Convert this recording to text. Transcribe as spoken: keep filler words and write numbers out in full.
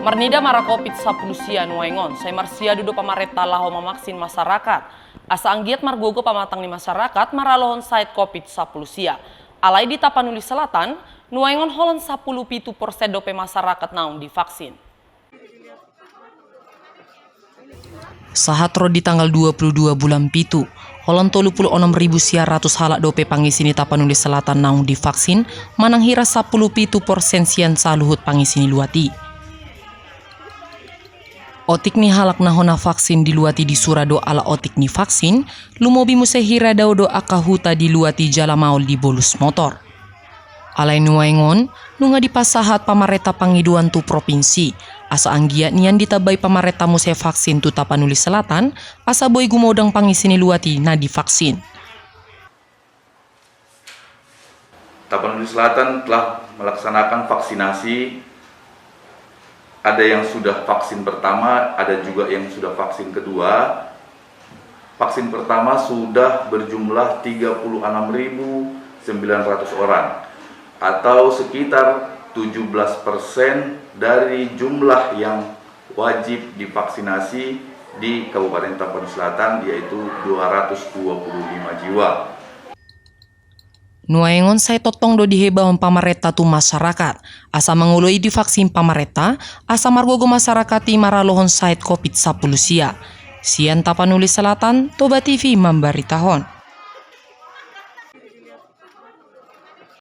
Marnida mara Covid sampulu sia nuaeng on, sai marsiadu do pamarenta laho mamaksin masarakat. Asa anggiat margogo pamatang ni masarakat maralohon saet Covid sampulu sia. Alai di Tapanuli Selatan, nuaeng on holan sampulu pitu persen dope masarakat naung divaksin. Sahat ro di tanggal dua pulu dua bulan pitu, holan tolu pulu onom ribu sia ratus halak dope pangisi ni Tapanuli Selatan naung divaksin, manang hira sampulu pitu persen sian saluhut pangisi ni luat i. Otik ni halak na hona vaksin di luat i disura do ala otik ni vaksin, lumobi muse hira dao do angka huta di luat i jala maol di bolus motor. Alai nuaeng on, nunga dipasahat pamarenta pangidoan tu propinsi, asa anggiat nian ditambai pamarenta muse vaksin tu Tapanuli Selatan, asa boi gumodang pangisi ni luat i na divaksin. Tapanuli Selatan telah melaksanakan vaksinasi. Ada yang sudah vaksin pertama, ada juga yang sudah vaksin kedua. Vaksin pertama sudah berjumlah tiga puluh enam ribu sembilan ratus orang, atau sekitar tujuh belas persen dari jumlah yang wajib divaksinasi di Kabupaten Tapanuli Selatan, yaitu dua ratus dua puluh lima jiwa. Nuaeng on sai tongtong do dihebahon pamarenta tu masarakat, asa mangoloi divaksin pamarenta, asa margogo masarakat i maralohon saet Covid sampulu sia. Sian Tapanuli Selatan, Toba T V mambaritahon.